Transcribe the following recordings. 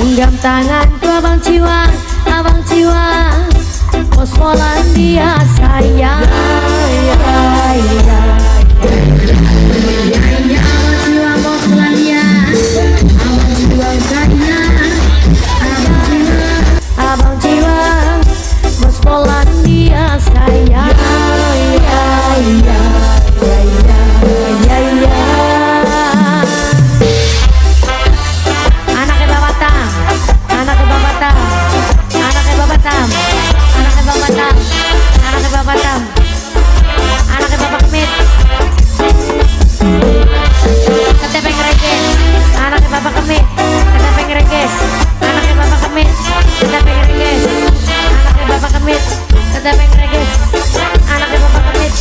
Genggam tanganku, Abang Ciwang, Abang Ciwang, bos Polandia sayang. Ya, ya, ya, ya, Abang Ciwang bos Polandia, Abang Ciwang sayang, Abang Ciwang, Abang Ciwang, bos Polandia sayang. Ya, ya, ya, ya, ya, ya. Anaknya Bapak Tam, anaknya Bapak Tam, anaknya Bapak Tam, anaknya Bapak Tam, anaknya Bapak Tam, anaknya Bapak Kemit, Ketepeng Reges, anaknya Bapak Kemit, Ketepeng Reges, anaknya Bapak Kemit, Ketepeng Reges, anaknya Bapak Kemit, Ketepeng Reges, anaknya Bapak Kemit.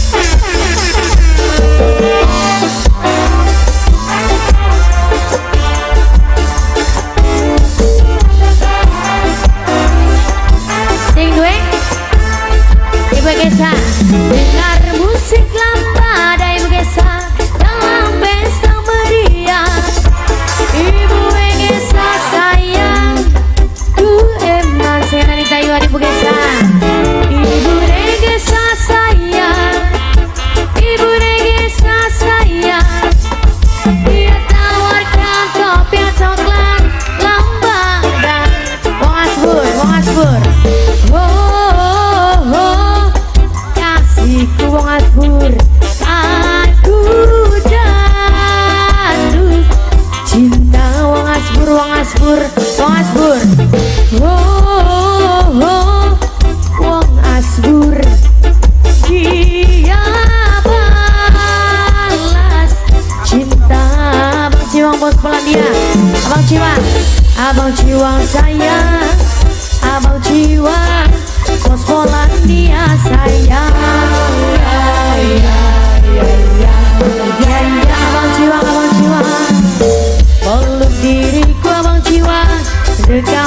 Sing duwe Ibu Gesa, dengar musik lambada Ibu Gesa dalam pesta meriah. Ibu Gesa sayang, ku emang sayang Taiwan Ibu Gesa. Ibu Gesa sayang, Ibu Gesa sayang. Dia tawarkan topi coklat lambada. Wong Asbur, Wong Asbur. Oh, oh, oh, kasihku Wong Asbur, aku jatuh cinta Wong Asbur, Wong Asbur, Wong Asbur. Oh, oh, oh, Wong Asbur, dia balas cinta. Abang Ciwang bos Polandia, Abang Ciwang, Abang Ciwang sayang, Abang Ciwang bos Polandia sayang. Ya, ya, ya, ya, ya, ya. Abang Ciwang, Abang Ciwang, peluk diriku Abang Ciwang, dekat